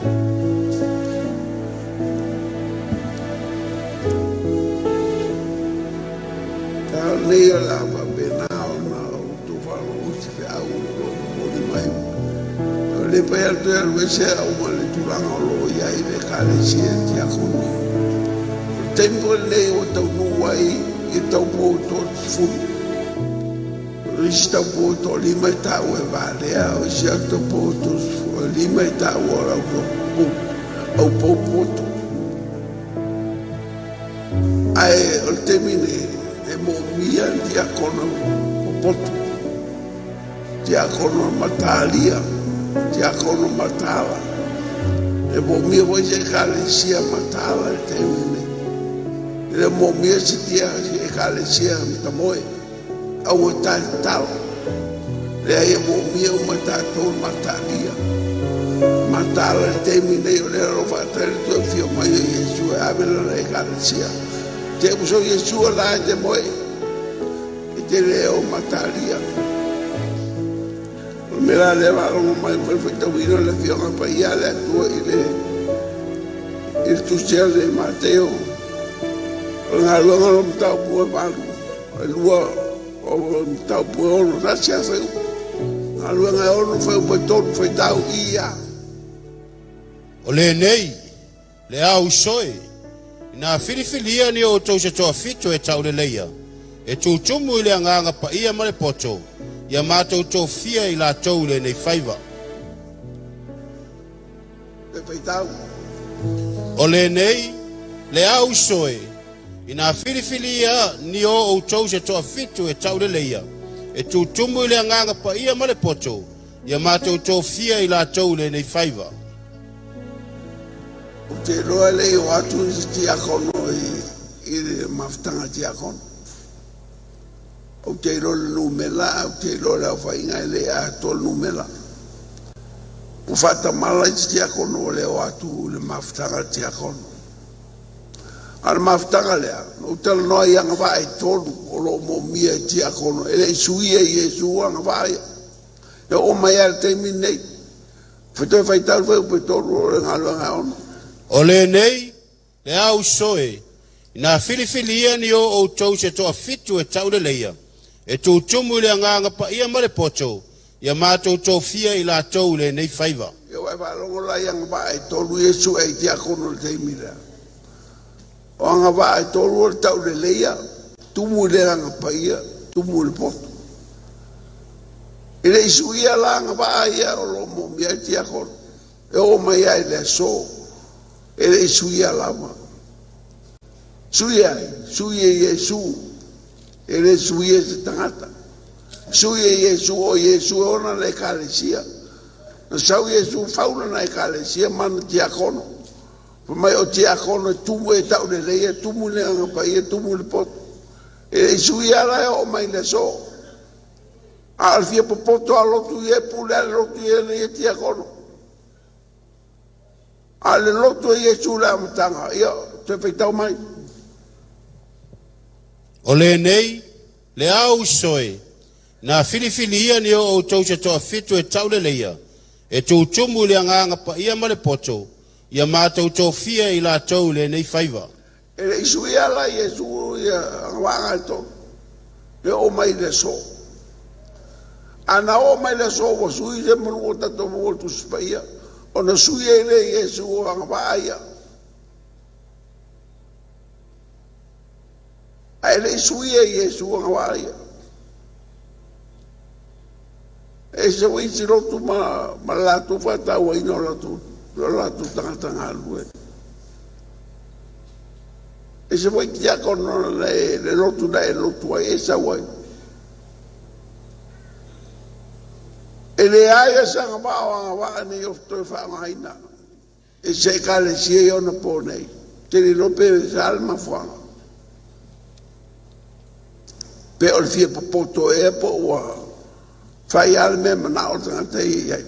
Taeao lenei o le a faapena ona outou faalogo i se feau o lo o momoli mai. E le mafai lava ona toe alu ese au ma le tulaga o lo o i ai le Ekalesia Tiakono. O le taimi foi lenei ua taunuu ai i taupou e 30. O isi taupou e toalima e taua e valea, o isi taupou e 35 e taua o le au poupoto. Ae o le taimi nei, e moomia le tiakono popoto, tiakono matalia, tiakono mataala. E moomia foi se ekalesia mataala i le taimi nei. E le moomia se ekalesia matamoe, augata e tatalo. Leai, e moomia uma tatou le matalia. Mataala i le taimi nei, o lea o lo o faatali le toe afio mai o Iesu e ave lana ekalesia. Te uso Iesu la e te moe, e te le o matalia. O le mea la lea faalogo mai ma le faitauina o le Afioga Paia a le Atua i le Tusi a le Mateo. O le galuega o le mataupu e 8, e 2, o le mataupu e 6, tasi a fuaiupu. Galuega e 6, fuaiupu e 3, faitau ia. O lenei, le ao uso e, ina filifilia ni outou se toafitu e tauleleia, e tutumu i le agaga paia ma le poto, ia matou tofia i latou i lenei faiva. E faitau. O lenei, le ao uso e, ina filifilia ni o outou se toafitu e tauleleia, e tutumu i le agaga paia ma le poto, ia matou tofia i latou i lenei faiva. Ou te iloa le i o atu i se tiakono i le mafutaga tiakono. Ou te iloa le numera, ou te iloa le aofaiga e le atoa le numera. Ua faatamala i se tiakono o le o atu i le mafutaga tiakono. A o le mafutaga lea, na ou talanoa i agavaa e 3 o lo o moomia e tiakono, e le i suia i Iesu agavaa ia. E oo mai lava i le taimi lenei. Toe faitau le fuaiupu e 3 o le galuega e 6. O lenei, le ao uso e, ina filifilia ni o outou se toafitu e tauleleia, e tutumu i le agaga paia ma le poto, ia matou tofia i latou i lenei faiva. Ia ua e faalogo la i agavaa e 3 Iesu e i tiakono i le taimi lea. O agavaa e 3 o le tauleleia, tumu i le agaga paia, tumu i le poto. E le i suia la agavaa ia o lo o moomia ai tiakono. E oo mai ai i le aso, e le i suia lava. Sui ai, sui e Iesu, e le suia se tagata. Sui e Iesu, o Iesu e ona le ekalesia. Na sau Iesu faula na ekalesia mana tiakono. Fa mai o tiakono e tumu e tauleleia, tumu i le agaga paia, tumu i le poto. E le i suia la e oo mai le aso. A o le fia popoto a lotu i e pule a le lotu i e nei e tiakono. A le lotu e Iesu le amataga, ia, toe faitau mai. O lenei, le ao uso e, na filifilia ni o outou se toafitu e tauleleia, e tutumu i le agaga paia ma le poto, ia matou tofia i latou i lenei faiva. E le i suia la Iesu ia agavaaga e 3. E oo mai le aso. A na oo mai le aso ua sui se manu o tatou maua le Tusi Paia, ona sui ai le Iesu o agavaa ia. Ae le i suia Iesu agavaa ia. E se ua isi lotu ma latou faatauaina o latou tagata galulue. E se foi tiakono le lotu na e lotu ai e sau ai. E leai e se agavaa o agavaa nei o toe faaaogaina. E se ekalesia i ona po nei. Te le iloa pe sa le mafuaaga. Pe o le fia popoto ea po ua fai lava le mea manao le tagata ia i ai.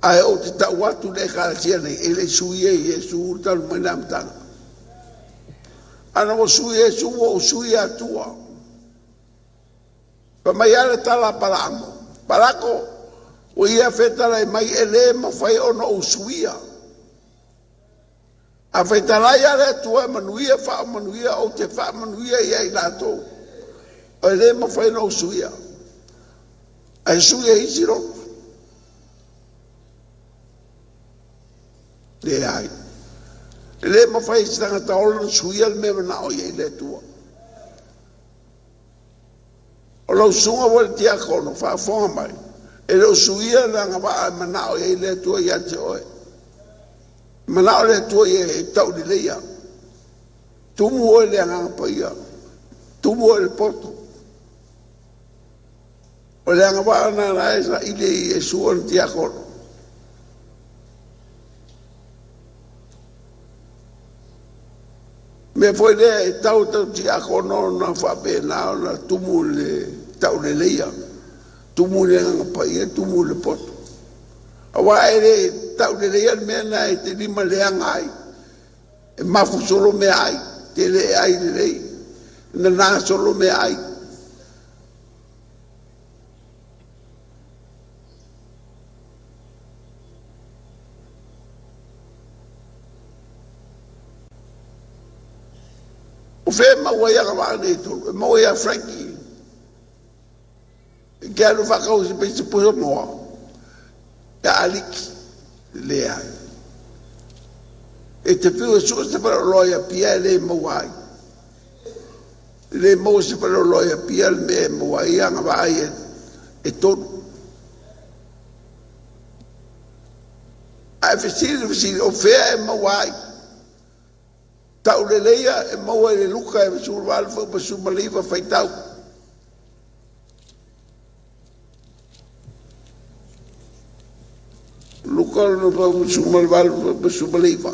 Ae ou te tau atu le ekalesia nei, e le i suia i Iesu talu mai le amataga. Ana ua sui Iesu ua ou sui atua. Fa mai ale tala Palaamo. Palako, Ua ia fetalai mai e lē mafai ona ou suia. A fetalai lava le Atua e manuia faamanuia, ou te faamanuia ia i latou. E lē mafai ona ou suia. Ae sui e isi loto. Leai. E lē mafai e se tagata ola ona suia le mea e manao i ai le Atua. O lau susuga foi i le tiakono, faafofoga mai, e le o suia le agavaa e manao i ai le Atua ia te oe. E manao le Atua ia e tauleleia. Tumu oe i le Agaga Paia, tumu oe i le poto. O le agavaa lena la e saili e Iesu o le tiakono. Mea foi lea e tau tau tiakono ona faapena ona tumu i le tauleleia, tumu i le Agaga Paia, tumu i le poto. Aua e le tauleleia le mea lena e te lima leaga ai, e mafu solo meaai, te le ai lelei, nana solo meaai. O fea e maua ai agavaa nei e tolu? E maua ia Frankie. E te alu faatau i se pese pusa moa ia Aliki. Leai. E te fiu e sue se faleoloa i Apia e le maua ai. E le maua se faleoloa i Apia le mea e maua ai agavaa ia e tolu. Ae fesili le fesili, o fea e maua ai? Tauleleia e maua i le Luka e 18 19 faitau. Luka 18 19.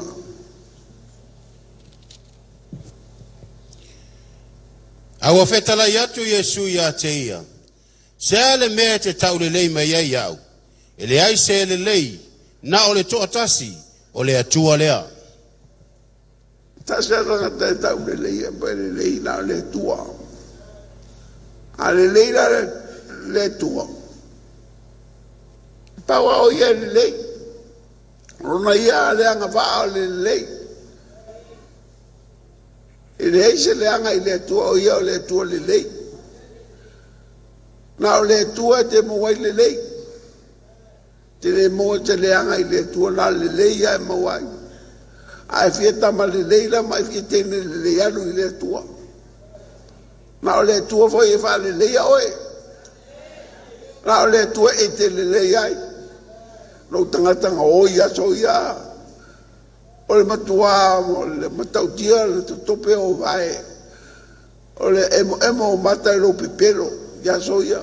A ua fetalai atu Iesu ia te ia, Se a le mea e te taulelei mai ai au? E leai se e lelei, na o le toatasi, o le Atua lea. Tasi lava tagata e taulelei pe lelei na o le Atua. A lelei la le Atua, pau a o ia e lelei. Lona ia le agavaa o le lelei. E leai se leaga i le Atua, o ia o le Atua lelei. Na o le Atua e te maua ai lelei. Te le maua se leaga i le Atua, na o le lelei ia e maua ai. A e fia tama lelei la ma e fia teine lelei, alu i le Atua. Na o le Atua foi e faaleleia oe. Na o le Atua e te lelei ai. Lou tagata na o i aso ia, o le matua o le matautia le totope o vae, o le emoemo o mata i lou pepelo i aso ia.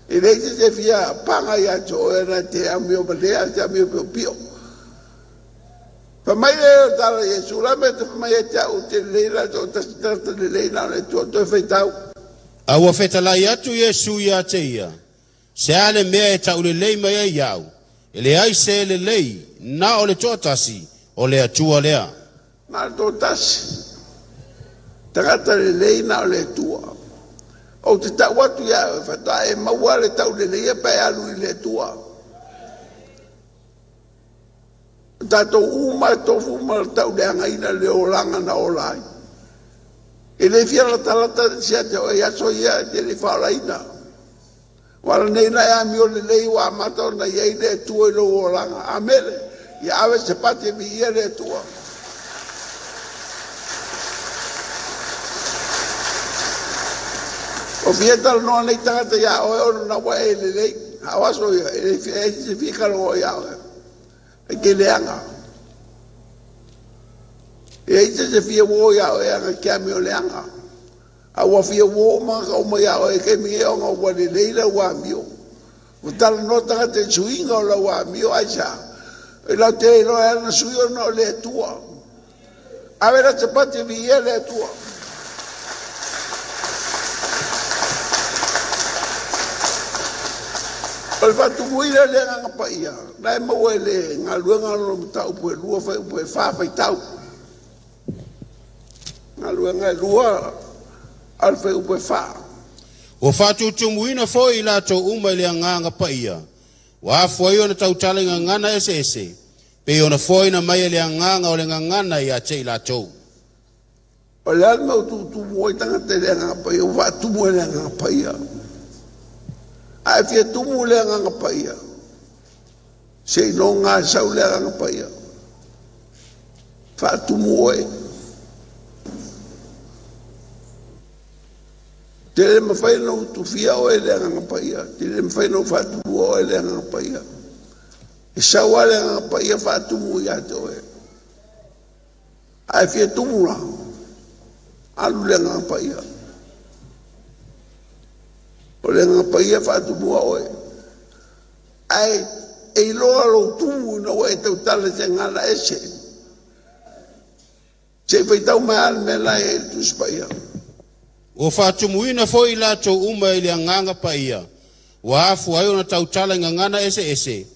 E leai se se fia paga ia te oe na te amio valea, te amio piopio. Fai mai le o tala Iesu, la mea te fai mai ia te au, te lelei la te o tasi tagata lelei na o le Atua, toe faitau. A ua fetalai atu Iesu ia te ia, Se a le mea e taulelei mai ai au? E leai se e lelei, na o le toatasi, o le Atua lea. Na o le toatasi. Tagata lelei na o le Atua. Ou te tau atu ia oe, faatoa e maua le tauleleia pe a e alu i le Atua. O tatou uma e tofu ma le tauleagaina le olaga na ola ai. E le fia latalata ia te oe i aso ia e te le i faaolaina. Ua ala nei ona e amio lelei ua amata ona i ai le Atua i lou olaga. Amene. Ia ave se pati e viia le Atua. O fia talanoa nei tagata ia oe ona na ua e lelei. A o aso ia, e le fia e se fia talanoa ia oe. E te leaga. E ai se se fia uo ia oe ana te amio leaga. A ua fia uo uma tagata uma ia oe i taimi nei ona ua lelei lau amio. Ua talanoa tagata i suiga o lau amio, aisea? E latou te le iloa e ala ona sui ona o le Atua. Ave la se pati e viia le Atua. O le faatumuina o le Agaga Paia, la e maua i le galuega o lona mataupu e lua fuaiupu e fa faitau. Galuega e lua a le fuaiupu e fa. Ua faatutumuina foi i latou uma i le Agaga Paia, Ua afua ai ona tautala i gagana eseese, pei ona foaina mai e le agaga o le gagana ia te i latou. O le a le mea ua tutumu ai tagata i le Agaga Paia, ua faatumu e le Agaga Paia. A e fia tumu i le Agaga Paia, se i loga sau le Agaga Paia, faatumu oe. Te le mafai ona utufia oe e le Agaga Paia, te le mafai ona faatumu oe e le Agaga Paia. E sau lava le Agaga Paia faatumu ia te oe. A e fia tumu la, alu le Agaga Paia. O le Agaga Paia faatumua oe. Ae e iloa lou tumu ina ua e tautala i se gagana ese. Se i faitau mai lava le mea la e i ai le Tusi Paia. Ua faatumuina foi i latou uma i le Agaga Paia, ua afua ai ona tautala i gagana eseese,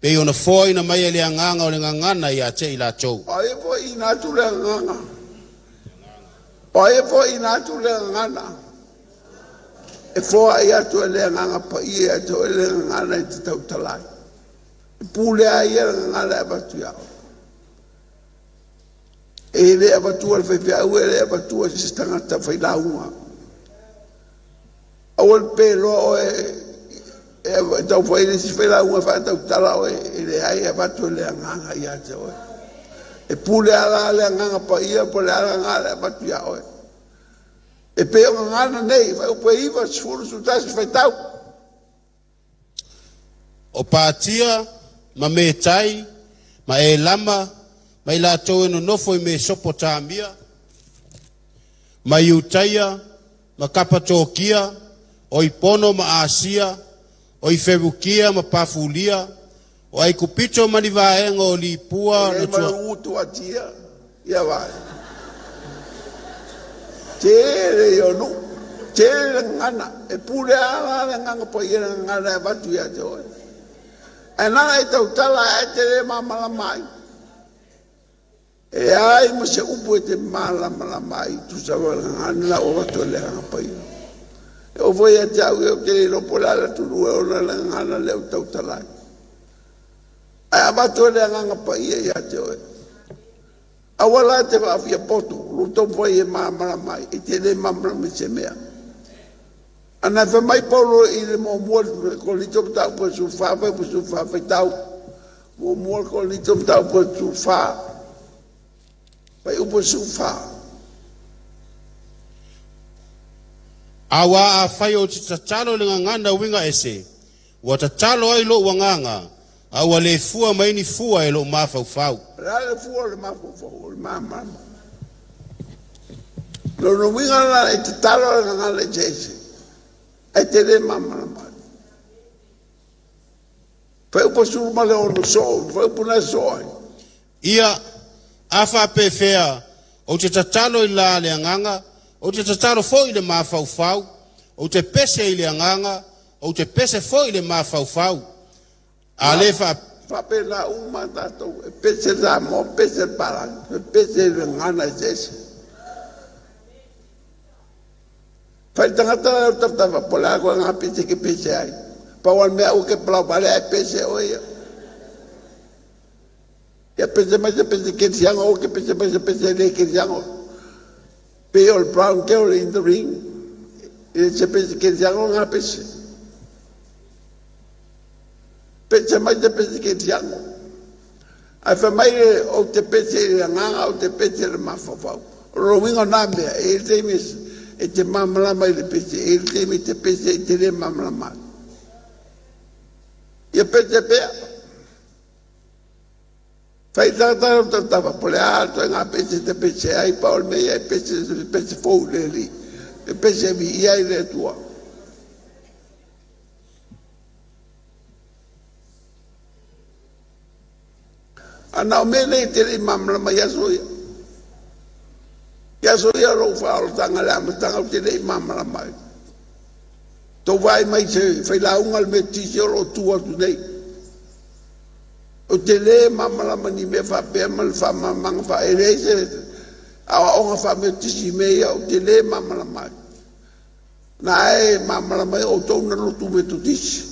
pei ona foaina mai e le agaga o le gagana ia te i latou. O ai e foaiina atu le agaga? O ai e foaiina atu le gagana? E foai atu e le Agaga Paia ia te oe le gagana e te tautala ai. E pule lava ia le gagana e avatu ia oe. E le avatua e le faifeau, e le avatua e se tagata failauga. Aua le peloa oe e taufai le isi failauga e faatautala oe, e leai, e avatu e le Agaga ia te oe. E pule lava la le Agaga Paia po o le a le gagana e avatu ia oe. E pei o gagana nei, fuaiupu e 9, 10, 11, faitau. O Patia ma Metai ma Elama ma i latou e nonofo i Mesopotamia, ma Iutaia ma Kapatokia, o i Pono ma Asia, o i Ferukia ma Pafulia, o Aikupito ma ni vaega o Lipua E na ma tua le utu atia ia vai. Tele i o nuu, tele le gagana, e pule lava la le Agaga Paia i le gagana e avatu ia te oe. Ae na e tautala ae te le malamalama ai. E ai ma se upu e te malamalama ai, tusa ma le gagana la ua avatu e le Agaga Paia. E oo foi ia te au ia, ou te le iloa po o le a le atunuu e ona le gagana lea ou te tautala ai. Ae avatu e le Agaga Paia ia te oe. Aua la e te faafia poto, lou taumafai e malamalama ai, e te le malamalama i se mea. Ana fai mai Paulo i le muamua Korinito mataupu e 14, fuaiupu 14, faitau. Muamua Korinito mataupu e 14, fuaiupu e 14. Auā afai ou te tatalo i le gagana uiga ese, ua tatalo ai lou agaga, a ua le fua mai ni fua e lou mafaufau. O le a le fua o le mafaufau, o le malamalama. Lona uiga la e tatalo le gagana eseese, ae te le malamalama ai. Fuaiupu 16 soo, fuaiupu na soo ai. Ia, a faapefea, ou te tatalo i la le agaga, ou te tatalo foi i le mafaufau, ou te pese i le agaga, ou te pese foi i le mafaufau. A le faa Faapena uma tatou, e pese le Samoa, pese le Palagi, e pese le gagana eseese. Fai le tagata la o tafatafa, po o le a koe ngā pese ke pese ai. Pau o le mea ua ke palau vale ai pese oe ia. Ia pese mai se pese kerisiano, o ke pese mai se pese le kerisiano. Pe o le brown girl in the ring, e se pese kerisiano ngā pese. Pese mai se pese kerisiano. Ae fai mai le ou te pese i le agaga, ou te pese i le mafaufau. O le uiga o na mea, e i le taimi e te malamalama i le pese, e i le taimi e te pese i te le malamalama ai. Ia pese pea. Fai tagata o tautava, po o le a le ituaiga pese e te pese ai, pau o le mea ia e pese, se pese fou i le Alii, e pese e viia ai le Atua. A na o mea nei e te le i malamalama i aso ia. I aso ia o lou faaolataga i le amataga ou te le i malamalama ai. Tou vaai mai se failauga le Metotisi o lo o tu atu nei. Ou te le malamalama i ni mea faapea ma le faamalamalamaga faa e leai se aoaoga faa-Metotisi i mea ia ou te le malamalama ai. Na e malamalama ai outou na lotu Metotisi.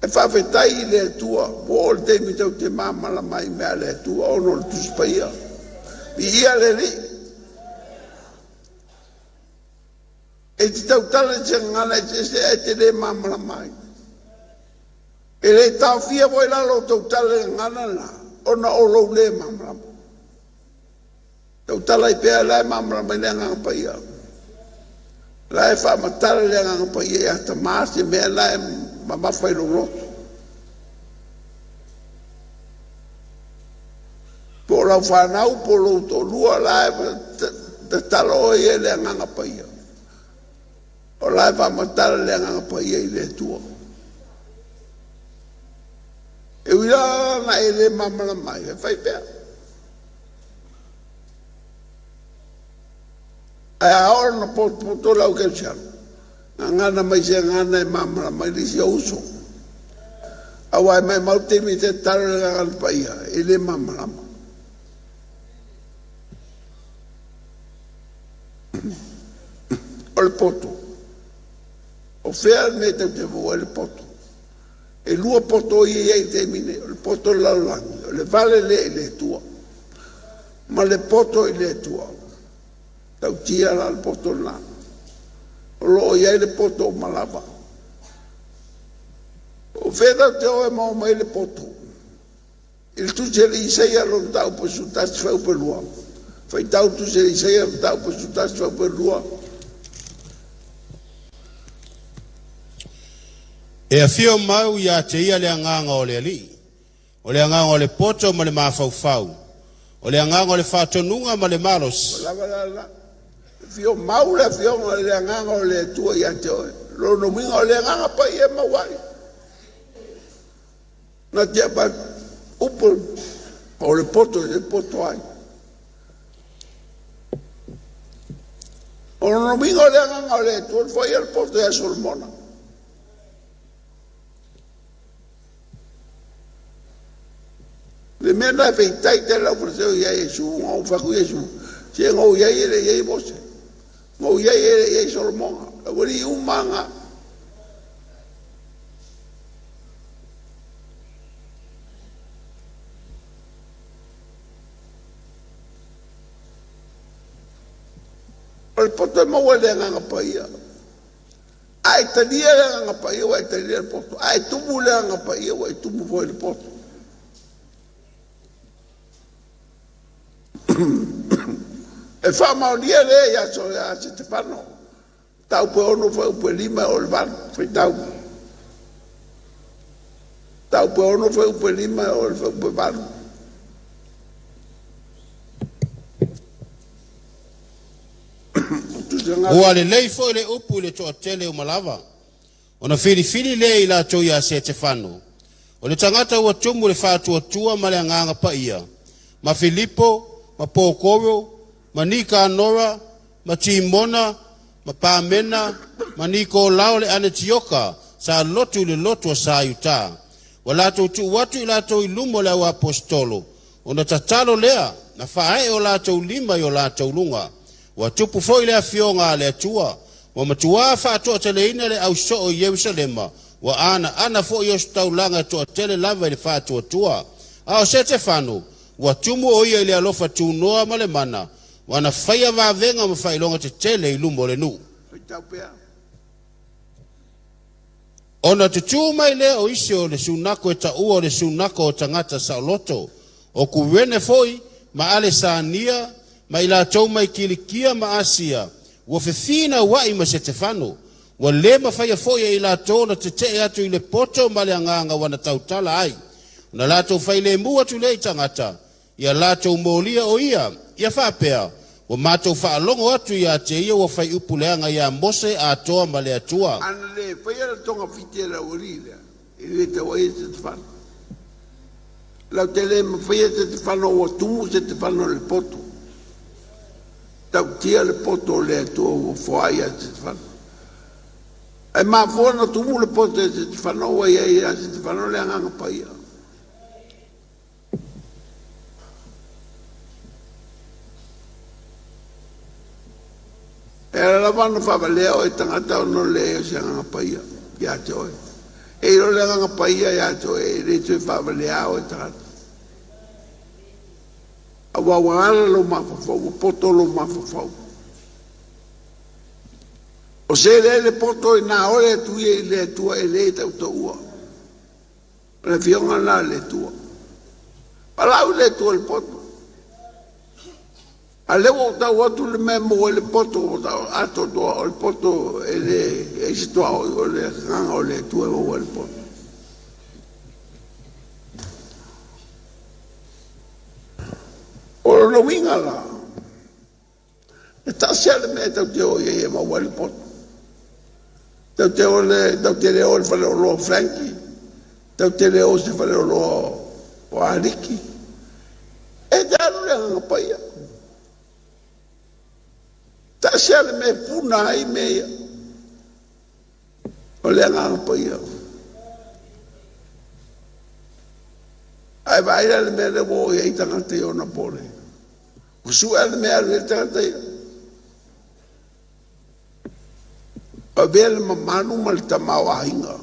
E faafetai i le Atua ua oo le taimi tatou te malamalama ai i mea a le Atua ona o le Tusi Paia. Viia le Alii. E te tautala i se gagana eseese ae te le malamalama ai. E le taofia foi la lou tautala i le gagana lena ona o lou le malamalama. Tautala ai pea la e malamalama i le Agaga Paia. La e faamatala le Agaga Paia ia Tamā se mea la e mamafa i lou loto. Po o lau fanau po o lou toalua la e tatalo oe i le Agaga Paia. O la e faamatala le Agaga Paia i le Atua. E ui la na e le malamalama ai, e fai pea. Ae a oo na potopoto le au kerisiano, gagana mai se gagana e malamalama ai le isi ou uso. Aua e maumau le taimi e te tatalo i le Gagana Paia, e le malamalama. O le poto. O fea le mea tatou te maua ai le poto? E lua poto ia e i ai i le taimi nei, o le poto o le lalolagi, o le vale lea i le Atua, ma le poto i le Atua. Tautia la le poto lena. O lo o i ai le poto uma lava. O fea tatou te o e maua mai le poto? I le tusi a le Isaia lona mataupu 11 fuaiupu 2. Faitau le tusi a le Isaia mataupu 11 fuaiupu 2. E afio mau ia te ia le agaga o le Alii, o le agaga o le poto ma le mafaufau, o le agaga o le faatonuga ma le malosi. Ua lava la lena. Afio mau le afioga i le agaga o le Atua ia te oe. Lona uiga o le Agaga Paia e maua ai. Na te upu o le poto e poto ai. O lona uiga o le agaga o le Atua foi le poto ia Solomona. Le mea na feitai te lau fariseo ia Iesu, ngou faku Iesu, se ngou iai e le iai Mose, ngou iai e le iai Solomona, ua li umanga. O le poto e maua i le Agaga Paia. A e talia le Agaga Paia, ua e talia le poto. A e tumu i le Agaga Paia, ua e tumu foi i le poto. E faamaonia lea ia Setefano, mataupu e 6 fuaiupu e 5 e oo i le 8. Faitau. Mataupu e 6 fuaiupu e 5 e oo i le fuaiupu e 8. Ua lelei foi le upu i le toatele uma lava, ona filifili lea i latou ia Setefano, o le tagata ua tumu le faatuatua ma le Agaga Paia, ma Filipo, ma Pokoro, ma Nikanora, ma Timona, ma Pamena, ma Nikolao le Anetioka, sa lotu i le lotu a sa Iuta. Ua latou tuu atu i latou i luma o le auaposetolo, ona tatalo lea, na faaee o latou lima i o latou luga. Ua tupu foi le afioga a le Atua, ua matuā faatoateleina le ausoo i Ierusalema, ua anaana foi ositaulaga e toatele lava i le faatuatua. A o Setefano, ua tumu o ia i le alofa tunoa ma le mana, ua na faia vavega ma faailoga tetele i luma o le nuu. Faitau pea. Ona tutū mai lea o isi o le sunako e taua o le sunako o tagata saoloto, o Kurene foi ma Alesania ma i latou mai Kilikia ma Asia, ua fefinauai ma Setefano. Ua le mafaia foi e i latou na tetee atu i le poto ma le agaga ua na tautala ai. Ona latou failemu atu lea i tagata, ia latou molia o ia, ia faapea, ua matou faalogo atu ia te ia ua fai upu leaga ia Mose atoa ma le Atua. Ana le faia le togafiti e le aualii lea, e le tau ai e Setefano. Lau te le mafaia Setefano ua tumu Setefano i le poto. Tautia le poto o le Atua ua foai ia Setefano. Ae mafua na tumu le poto e Setefano ua i ai ia Setefano le Agaga Paia. E ala lava ona faavalea oe e tagata ona o le leai o se Agaga Paia ia te oe. E i le agaga paia ia te oe, e le toe faavalea oe tagata. Aua ua ala lou mafaufau, ua poto lou mafaufau. O se le le poto i nā ole atu ia i le Atua e le tautaua. O le afioga lena a le Atua. Palau i le Atua i le poto. A lea ua ou tau atu le mea e maua ai le poto ua tau atoatoa, o le poto e le ai se tuaoi, o le agaga o le Atua e maua ai le poto. O lona uiga la, e tasi lava le mea e tatou te o i ai e maua ai le poto. Tatou te o le, tatou te le o i le faleoloa o Frankie, tatou te le o i se faleoloa o Aliki. E te alu i le Agaga Paia. Tasi lava le mea e puna ai mea ia, o le Agaga Paia. Ae vaai la i le mea lea ua oo i ai tagata i ona pole. Ua sue lava le mea e alu i ai le tagata ia. Avea le mamalu ma le tamaoaiga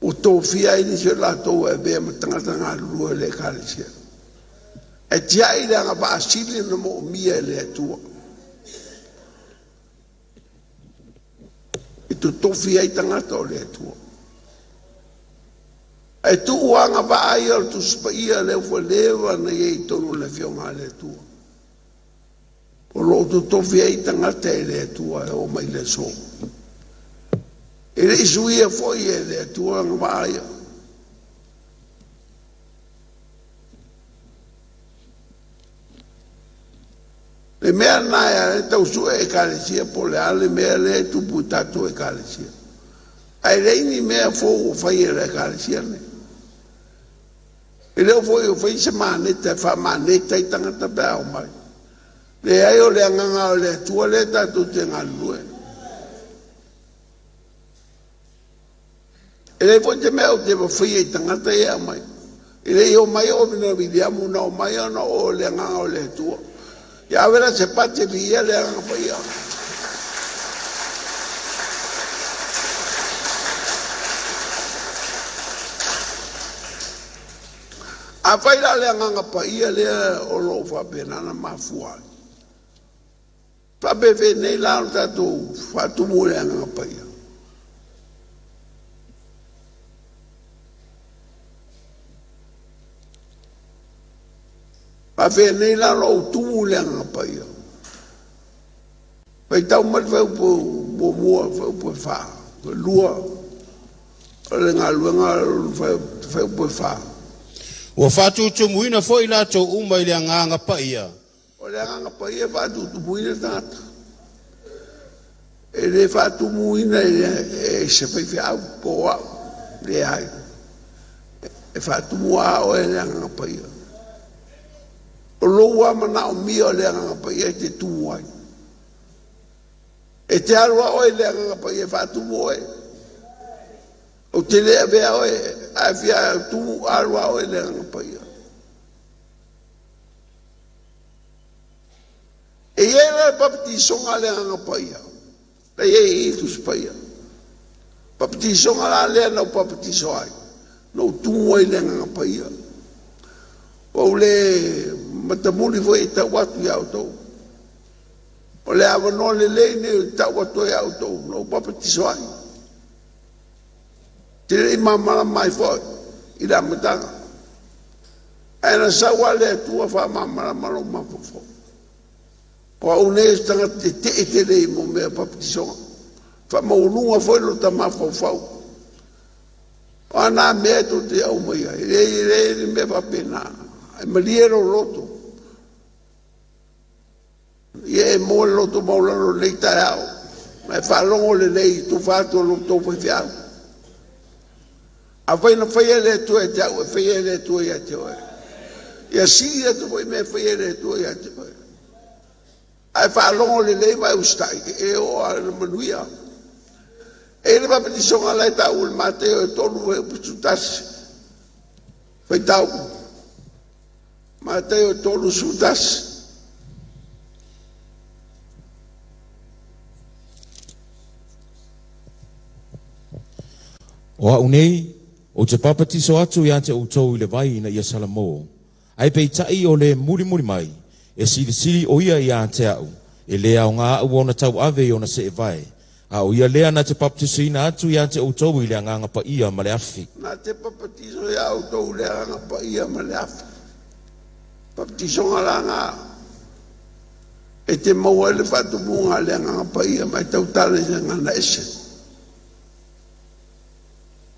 ua tofia ai nisi o latou e avea ma tagata galulue o le Ekalesia. E tiai le agavaa sili ona moomia e le Atua e totofi ai tagata o le Atua. Ae tuu agavaa ia o le Tusi Paia lea ua leva ona i ai i totonu o le Afioga a le Atua. O lo o totofi ai tagata e le Atua e oo mai i le aso. E le i suia foi e le Atua agavaa ia. Le mea lena e ala ai tau sue Ekalesia po o le a le mea lea e tupu i tatou Ekalesia. Ae leai ni mea fou o fai e le Ekalesia lenei. E le o foi o fai se maneta e faamaneta ai tagata pe a omai. Leai, o le agaga o le Atua lea tatou te galulue. E leai foi se mea ou te faia i tagata ia e aumai. E le i omai o na Viliamu na omai ona o le agaga o le Atua. Ia ave la se pati e viia le Agaga Paia. Afai la le Agaga Paia lea o lo o faapena na mafua ai, faapefea nei la o tatou faatumu i le Agaga Paia? Faapefea nei la o ou tumu i le Agaga Paia? Faitau mai le fuaiupu muamua, fuaiupu e 4, 2, o le galuega o le fuaiupu e 4. Ua faatutumuina foi latou uma i le Agaga Paia. O le Agaga Paia e faatutumuina tagata. E le faatumuina e se faifeau po o au, leai. E faatumua a oe e le Agaga Paia. O lou lava manaomia o le Agaga Paia e te tumu ai. E te alu a oe i le Agaga Paia e faatumu oe. Ou te le avea oe, ae fia tumu alu a oe i le Agaga Paia. E i ai la le papatisoga a le Agaga Paia, la i ai i Tusi Paia. Papatisoga la lea na ou papatiso ai, na ou tumu ai i le Agaga Paia. Ua ou le matamuli foi e tau atu iā outou. O le avanoa lelei nei e tau atu ai ia outou na ou papatiso ai. Te le i malamalama ai foi i le amataga. Ae na sau lava le Atua faamalamalama lou mafaufau. O au nei o se tagata tetee tele i mo mea o papatisoga. Faamaualuga foi lo ta mafaufau. O a nā mea e tou te aumaia, e leai ni mea faapena. Ae malie lou loto. Ia e maua le loto maualalo i lenei taeao. Ma e faalogo lelei i tufa atu o lo outou faifeau. Afai na faia e le Atua ia te au, e faia e le Atua ia te oe. Ia sili atu foi mea e faia e le Atua ia te oe. Ae faalogo lelei ma e usitai, e oo lava i le manuia. E i ai le papatisoga la e taua i le Mateo e 3:11. Faitau. Mateo 3:11. O a'u nei, ou te papatiso atu ia te outou i le vai ina ia salamo. Ae peitai o le mulimuli mai, e silisili o ia ia te a'u, e le aoga a'u ona tauave i ona seevae. A o ia lea na te papatisoina atu ia te outou i le agaga paia ma le afi. Na te papatiso ia outou le agaga paia ma le afi. Papatisoga laga e te maua ai le faatumuga a le agaga paia ma e tautala i se gagana ese.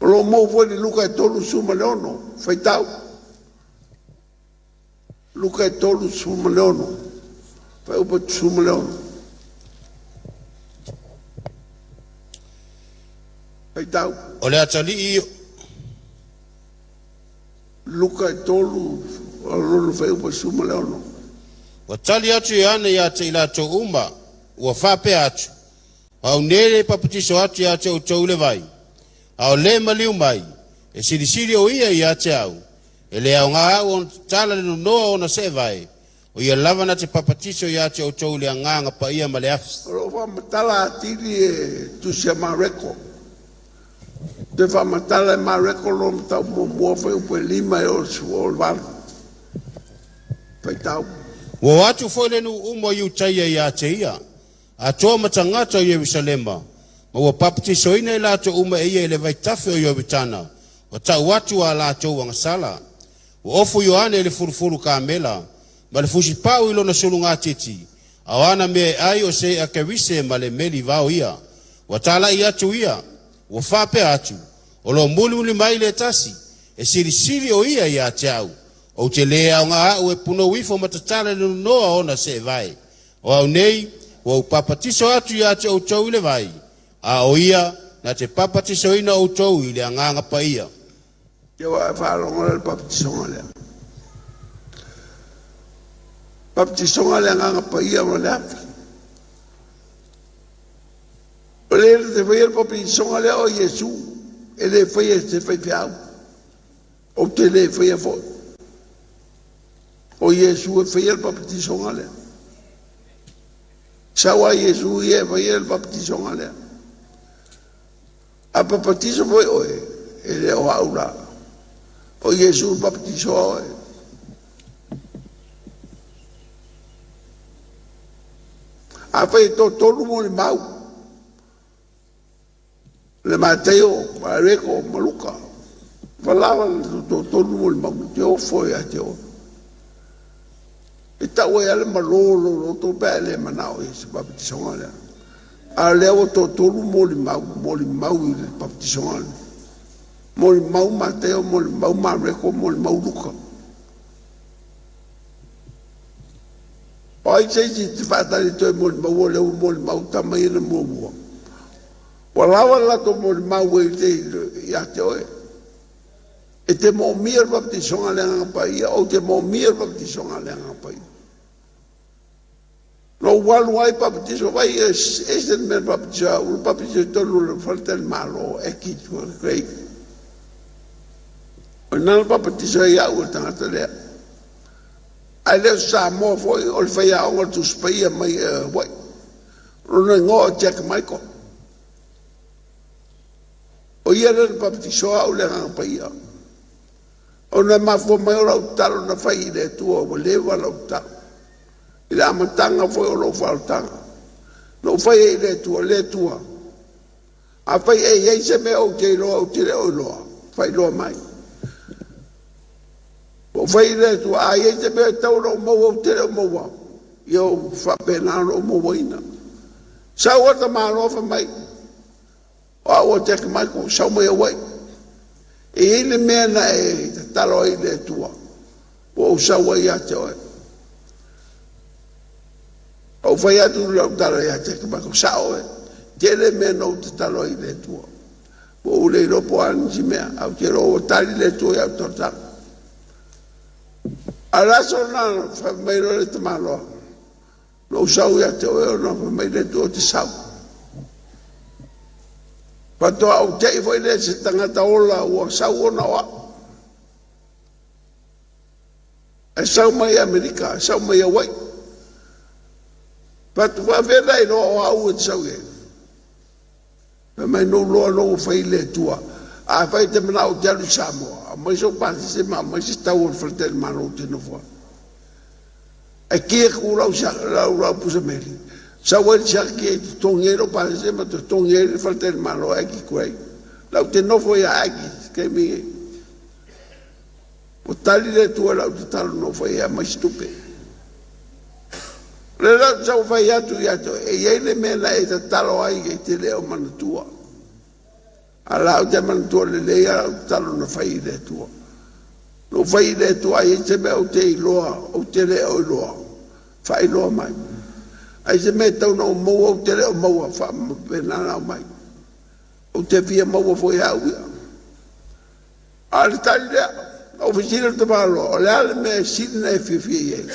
O lo o maua foi i le Luka e 36, faitau. Luka e 36, fuaiupu 16. Faitau. O le atalii Luka e 3, o lona fuaiupu 16. Ua tali atu Ioane ia te i latou uma, ua faapea atu, o au nei le papatiso atu ia te outou i le vai, a o le maliu mai, e silisili o ia ia te au, e le aoga au ona tatala le nonoa ona seevae, o ia lava na te papatiso ia te outou i le agaga paia ma le afi. O lo o faamatala atili e tusi a Mareko. Te faamatala e Mareko lo mataupu muamua fuaiupu 5 e o le 8. Faitau. Ua o atu foi le nuu uma o Iutaia ia te ia, atoa ma tagata o Ierusalema, ma ua papatisoina i latou uma e ia i le vaitafe o Ioritana, ua tau atu a latou agasala. Ua ofu Ioane i le fulufulu kamela, ma le fusipau i lona sulugatiti, a o ana mea e ai o se i'a kerise ma le meli vao ia. Ua talai atu ia, ua faapea atu, o lo mulimuli mai le tasi, e silisili o ia ia te au, ou te le aoga a'u e punou ifo ma tatala le nonoa ona seevae. O au nei, ua ou papatiso atu ia te outou i le vai, a o ia na te papatisoina outou i le agaga paia. Ia ua e faalogo le papatisoga lea. Papatisoga le agaga paia ma le afi. O le te faia le papatisoga lea o Iesu, e le faia e se faifeau. Ou te le faia foi. O Iesu e faia le papatisoga lea. Sau a Iesu ia e faia le papatisoga lea. A papatiso foi oe, e le o au la. O Iesu papatisoa oe. A fai e tolu mo le mau. Le Mateo, Mareko, ma Luka. Valawa le tolu mo le mau, te ofo ia te o. E tau ai ale malolo loto pe le manao i se papatisoga lea. A lea ua tolu mo le mau i le papatisoga lea. Mo le mau Mateo, mo le mau Mareko, mo le mau Luka. O ai se isi te whaatari toe mo le mau o leo mo le mau tamai na mua. Ua lawa le latou mo le mau e te ia te oe. E te moomia le papatisoga le agaga paia, ou te moomia le papatisoga le agaga paia. No walu ai papatiso vai e se le mea papatiso au, le papatiso i tonu le faletali malo e ki tua grei. O nana papatiso ai au e tangata lea. Ai leo Samoa foi o le whaiaonga le tuspaia mai wai. Rona ingoa o Jack Michael. O ia le papatiso au le agaga paia. O na mafua mai o lau talo na whai i le atua, ua lewa lau talo. I le amatanga foi o lou faaolataga. Na ou fai ai i le Atua, le Atua. A fai e iai se mea ou te iloa, ou te le o iloa, faailoa mai. Ua ou fai i le Atua, a iai se mea e tau ona ou maua, ou te le o maua, ia ou faapena ona ou mauaina. Sau ata malo fai mai, o au o Jack Michael, sau mai Hawaii. E iai le mea na e tatalo ai i le Atua, ua ou sau ai ia te oe. Ou fai atu lau tala ia Jack Michael, sao oe, tele mea na ou tatalo ai i le Atua. Ua ou le iloa po o a nisi mea, ae ou te iloa ua tali le Atua i au talosaga. A o le aso lena fai mai loa le tamaloa, na ou sau ia te oe ona fai mai le Atua ou te sau. Faatoa ou tei foi lea se tagata ola ua sau ona o au. E sau mai Amerika, e sau mai Hawaii. Fatu faafea na iloa o au e te sau i ai. Fai mai nou loa nou fai le Atua. Afai e te manao ou te alu i Samoa, aumai sou pasese ma aumai se tau o le faletalimalo ou te nofo ai. Ae ki aku lau, lau, lau pusa meli, sau ai le siaki e totogi ai lou pasese ma totogi ai le faletalimalo a Aggie Gray. Lau te nofo ia Aggie, taimi nei. Ua tali le Atua i lau tatalo na ou fai ai, aumai se tupe. O lea la ou te sau fai atu ia te oe, e i ai le mea na e tatalo ai e te le o manatua. A la ou te manatua lelei lava lau tatalo na fai i le Atua. Na ou fai i le Atua, a i ai se mea ou te iloa, ou te le o iloa, faailoa mai. A i se mea e tatau ona ou maua ou te le o maua, faapena ona aumai. Ou te fia maua foi e au ia. A o le tali lea, na ou fesili i le tamaloa, o le a le mea e sili ona e fiafia i ai?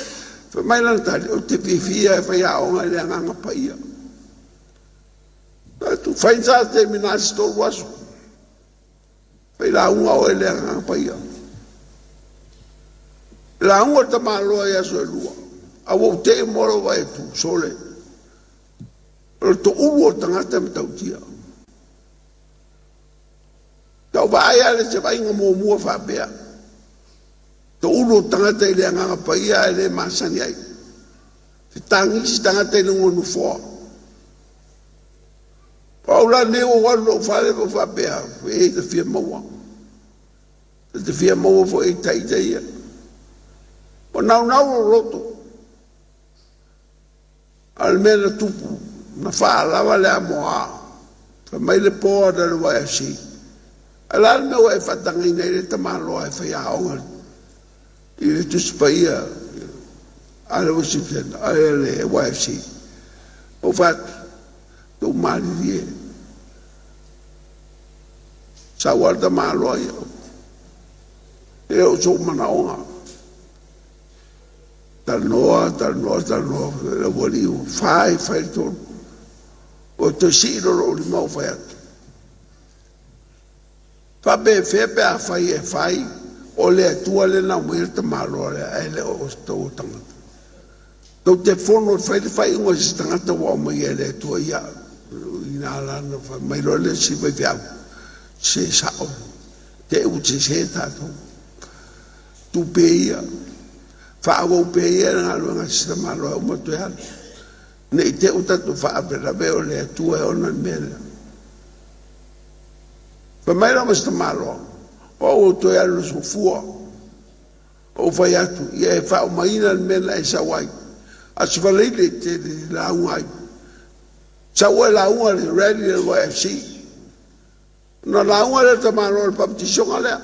Fai mai lana tali, ou te fiafia e faiaoga i le Agaga Paia. Atu, fai sa taimi na se 3 aso. Fai lauga oe i le Agaga Paia. Lauga le tamaloa i aso e 2. A ua ou tei mo lou vaai atu, sole. O le toulu o le tagata e matautia. Tau vaai lava le se vaaiga muamua faapea. Toulu o tagata i le Agaga Paia ae le masani ai. Fetagisi tagata i luga o nofoa. O au la nei ua ou alu i lou fale ma ou faapea, e ta fia maua. E te fia maua foi i taita ia. Ua naunau lou loto. A o le mea na tupu, na faalava le amoa. Fai mai le board a le YFC, A o le a le mea ua e faatagaina ai le tamaloa e faiaoga i le Tusi Paia a le Worship Center, a le YFC? Ou fai atu, tou malilie. Sau lava le tamaloa ia. E le o sou manaoga. Talanoa, talanoa, talanoa, le aualii ua fai, fai le tonu. Ua toe sii loa lou lima ou fai atu. Faapefea pe afai e fai o le Atua lea na aumaia le tamaloa lea ae le o se tou tagata. Tou te fono e fai le faaiuga i se tagata ua aumaia e le Atua ia ina la na fai mai loa le isi faifeau se sao te u sese tatou. Tupe ia faaauau pea ia le galuega a se tamaloa e uma toe alu. Ne i te i ua tatou faalavelave o le Atua e ona le mea lea. Fai mai la ma si tamaloa, o au ua toe alu i le soifua. Ou fai atu, ia e faaumaina le mea na e sau ai. Aso Faraile e te lauga ai. Sau oe lauga i le rally a le YFC. Ona lauga lea o le tamaloa i le baptisioga lea.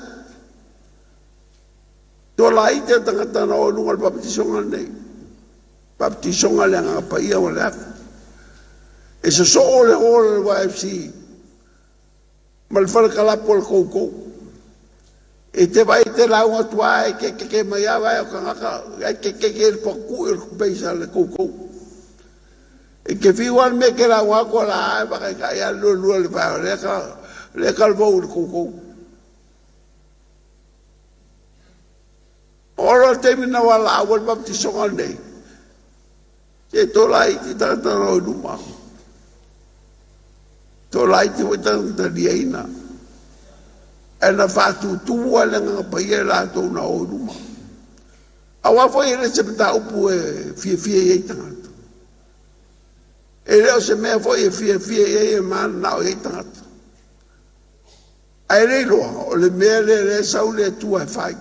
Toa laiti le tagata na o i luga o le baptisioga lenei. Baptisioga le Agaga Paia ma le afi. E sosoo le hall o le YFC ma le fale kalapu o le koukou. E te vaai e te lauga atu lava e kekeke mai lava vae o tagata, e kekeke le paku'i o le peisa a le koukou. E te fiu lava le mea e te lauga atu a la e faataitai lava le luelue o le vae o lea ka lea talavou i le koukou. Oo loa le taimi na valaau ai le baptisoga lenei, se toa laiti tagata na o i luma. Toa laiti foi tagata taliaina. Ae na faatutumu lava le Agaga Paia i latou na o i luma. Aua foi e le se mataupu e fiafia i ai tagata. E le o se mea foi e fiafia i ai e mananao i ai tagata. Ae le iloa, o le mea lea lea e sau le Atua e fai.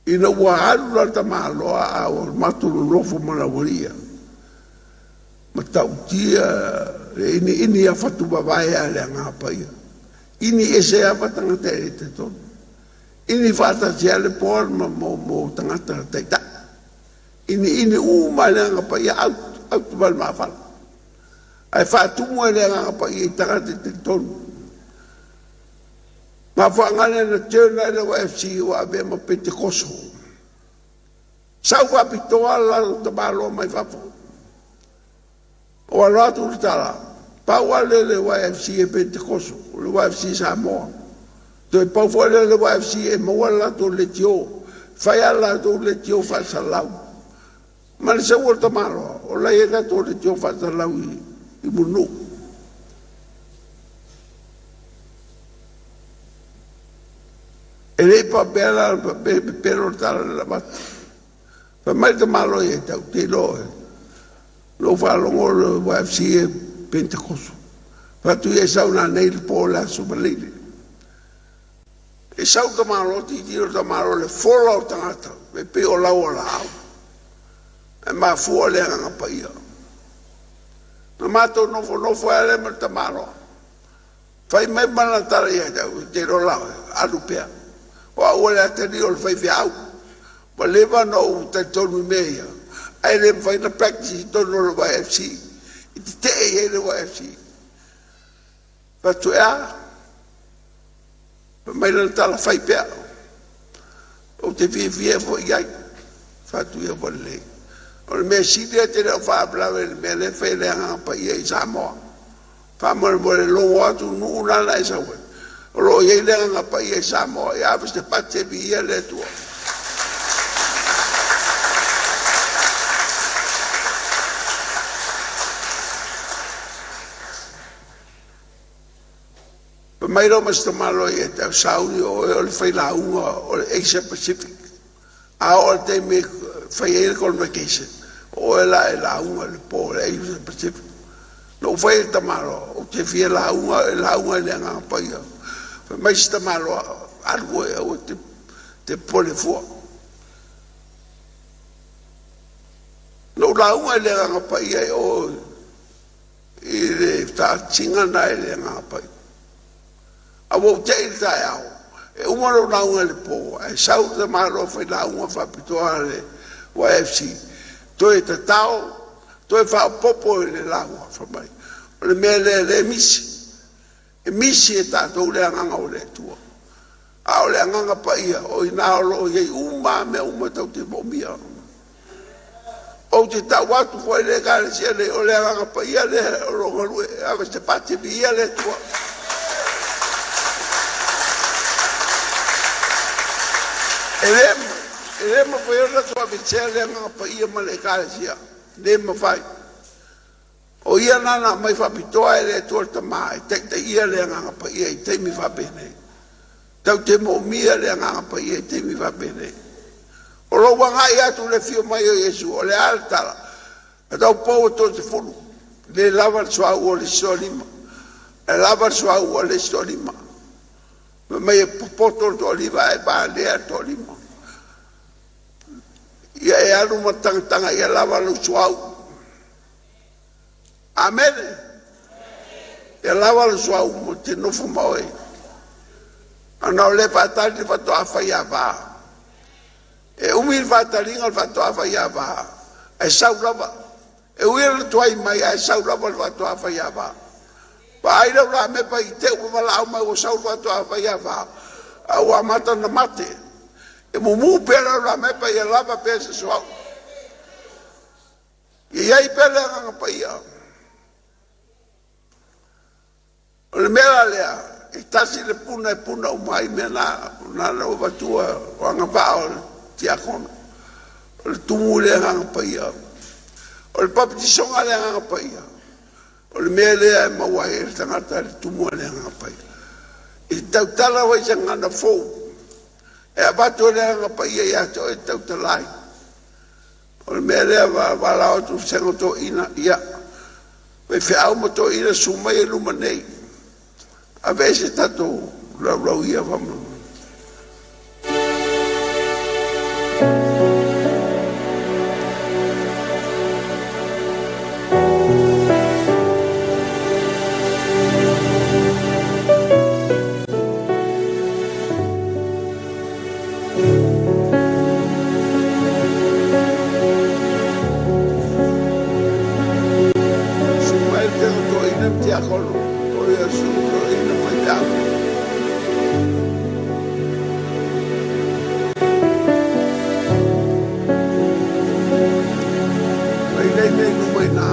Ina ua alu la le tamaloa a ua matou nonofo ma le aualii ia, matautia le iniini ia fatu vavae a le Agaga Paia. Ini ese lava tagata e le talitonu. Ini faatasi lava le board ma mo tagata taitai. Iniini uma le Agaga Paia out, out ma le maafala. Ae faatumu e le Agaga Paia i tagata e talitonu. Mafuaaga lea na turn ai le YFC ua avea ma Pentekoso. Sau faapitoa le latou tamaloa mai fafo. Ua alu atu le tala, pau lava lea le YFC e Pentekoso, o le YFC Samoa. Toe pau foi lea le YFC e maua le latou leitio. Fai lava le latou leitio faasalau. Ma le sau o le tamaloa, o la e tatou le tio faatalau i Mulinuu. E le i faapea la pepelo le tala na avatu. Fai mai le tamaloa ia te au, te iloa oe, na ou faalogo o le YFC e Pentekoso. Fai atu ia e sau nanei le po o le Aso Faraile. E sau le tamaloa, tilotilo le tamaloa i le fola o tagata, e pei o lau o laau. Ae mafua o le Agaga Paia. Na matou nofonofo ai lea ma le tamaloa. Fai mai ma lana tala ia te au, te iloa la oe, alu pea. O au o le atalii o le faifeau. Ua leva ona ou talitonu i mea ia, ae le mafai ona practice i totonu o le YFC. I tetee i ai le YFC. Fai atu, e a? Fai mai lana tala, fai pea. Ou te fiafia foi i ai. Fai atu ia ua lelei. O le mea sili e te le o faalavelave i le mea lea e fai e le Agaga Paia i Samoa. Faamolemole logo atu nuu lana e sau ai. O lo o iai le Agaga Paia i Samoa, ia ave se pati e viia le Atua. Fai mai lea o ma si tamaloa ia te au, sauni o oe o le failauga o le Asia Pacific. A oo i le taimi e fai ai le convocation, o oe la e lauga i le po o le Asia Pacific. Na ou fai i le tamaloa, ou te fia lauga e lauga i le Agaga Paia. Fai mai si tamaloa, alu oe aua te popole fua. Na ou lauga i le Agaga Paia e o i le taatiga na i le Agaga Paia. A ua ou tei i le taeao, e uma lou lauga i le po, ae sau le tamaloa failauga faapitoa a le YFC, toe tatao, toe faaopoopo i le lauga, fai mai, o le mea lea lea e misi. E misi e tatou le agaga o le Atua. A o le Agaga Paia, o ina o lo o i ai uma mea uma tatou te moomia. Ou te tau atu foi le Ekalesia nei, o le Agaga Paia lea o lo o galue, ave se pati viia le Atua. E le mafai ona tatou aveesea le Agaga Paia ma le Ekalesia, le mafai. O ia na aumai faapitoa e le Atua le Tama e taitaia le Agaga Paia i taimi faapenei. Tatou te moomia le Agaga Paia i taimi faapenei. O lou agai atu i le afio mai o Iesu, o le a le tala? E tau pou e 30, le lava le suauu o le isi toalima, e lava le suauu o le isi toalima. Fai mai e popoto le toalima ae valea le toalima. Ia e alu ma tagataga ia lava lou suauu. Amene. Ia lava le suauu mo te nofo ma oe. Ana o le faatali le faatoa fai ava. E umi le faataliga o le faatoa fai ava, ae sau lava. E ui na tuai mai, ae sau lava le faatoa fai ava. Vaai lau la mepa i te ua valaau mai ua sau le faatoa fai ava, a ua amata ona mate. E mumu pea lau la mepa ia lava pea se suauu. Ia iai pea le Agaga Paia. O le mea la lea, e tasi le puna e puna uma ai mea na, na na ua avatua o agavaa o le tiakono. O le tumu i le Agaga Paia. O le papatisoga a le Agaga Paia, o le mea lea e maua ai e le tagata le tumu a le Agaga Paia. I tautala ai se gagana fou, e avatu e le Agaga Paia ia te oe e tautala ai. O le mea lea valaau atu i le vasega o toeaiina, ia, faifeau ma toeaiina susu mai i luma nei. Ave se tatou laulau ia faamolemole. Susu mai le vasega o toeaiina ma tiakono, o ia susu toeaiina ma faifeau. Mai nei mea i luma i ina.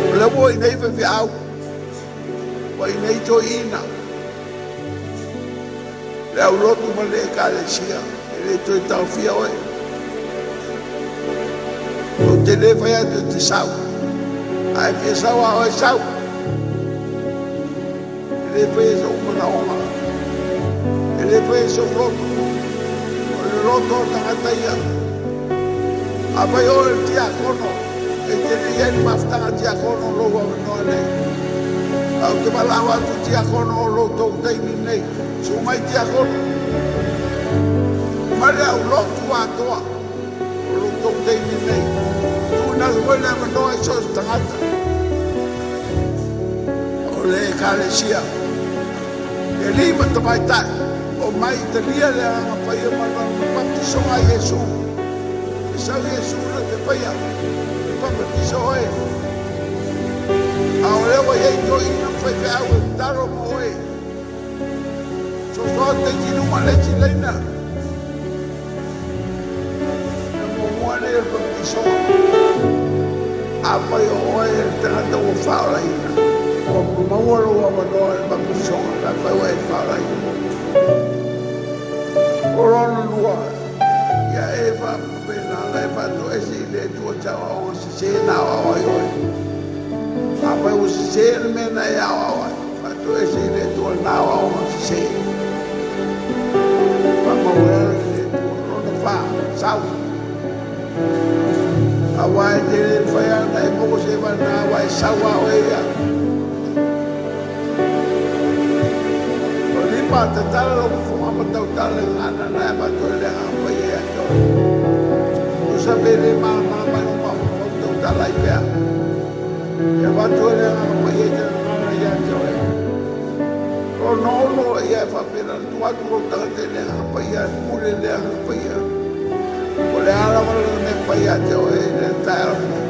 O lea ua i nei faifeau, ua i nei toeaiina. Le aulotu ma le Ekalesia, E le toe taofia oe. Ou te le fai atu e te sau. A e fia sau a oe sau. E le faia sou manaoga. E le faia sou loto. O le loto o tagata ia. Afai oe o le tiakono, e te le i ai le mafutaga tiakono o lou avanoa nei. Ae ou te valaau atu i tiakono o lo outou taimi lenei, susu mai tiakono, ma le au lotu atoa o lo outou taimi lenei. Tuuina atu foi le avanoa i so o se tagata o le Ekalesia, e alii ma tamaitai, omai i talia le Agaga Paia ma lona papatisoga a Iesu. E sau Iesu na te faia e papatiso oe. A o lea ua i ai toeaiina ma faifeau e tatalo mo oe. Sosoa te isi i luma le isi laina. Na muamua nei o le papatisoga. Afai o oe le tagata ua faaolaina, ua maua lou avanoa i le papatisoga pe afai ua e faaolaina. O lona lua, ia e faapena ona e faatoese i le Atua te aoaoga sese na aoao ai oe. Afai ua sese le mea na e aoao ai, faatoese i le Atua lena aoaoga sese. Faamaualalo i le Atua. Lona fa, sau. Aua e te le mafai lava ona e maua se vana aua e sau lava oe ia. O lima, tatala lou fofoga ma tautala i gagana na e avatu ai le Agaga Paia ia te oe. Tusa pe le malamalama i lou mafaufau, tautala ai pea. E avatu ai le Agaga Paia i te gagana ia te oe. Lona ono, ia e faapena ona tuu atu lou tagata i le Agaga Paia, pule i le Agaga Paia. Po o le a lava lana mea fai ia te oe i le taeao lenei.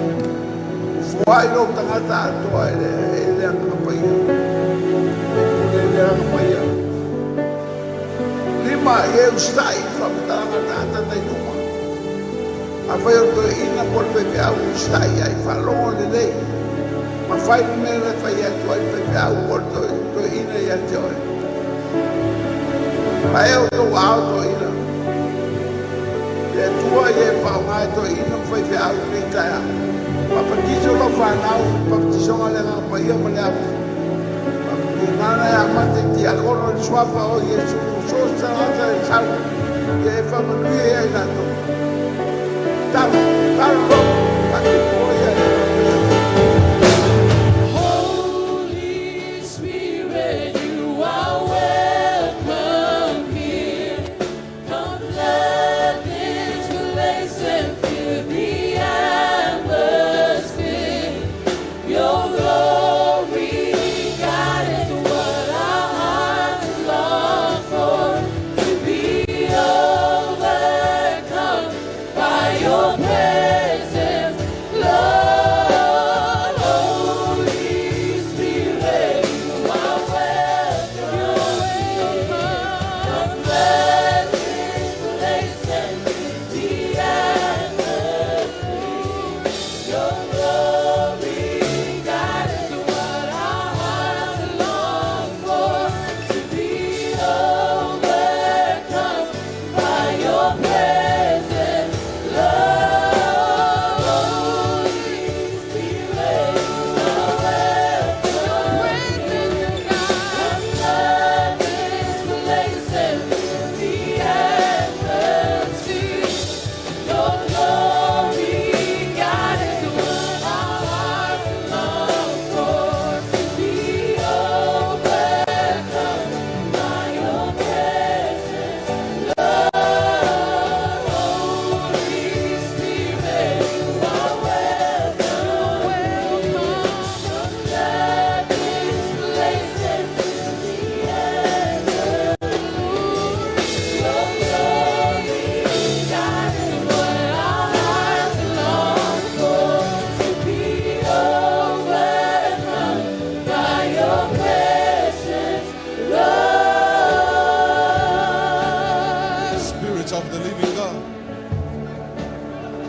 Foai lou tagata atoa e le Agaga Paia. E pule i le Agaga Paia. Lima, ia e usitai i le faamatalaga a le tagata na i luma. Afai o le toeaina po o le faifeau, usitai i ai, faalogo lelei, ma fai le mea na fai atu ai le faifeau po o le toeaina ia te oe. Paea outou aao toeaina. Le Atua ia e faaaoga e toeaiina ma faifeau i lenei taeao. Papatiso lau fanau i le papatisoga a le Agaga Paia ma le afi. Faapena ona e amata i tiakono i le suafa o Iesu, so o se tagata e sau, ia e faamanuia ia i latou. Talo, talo loa.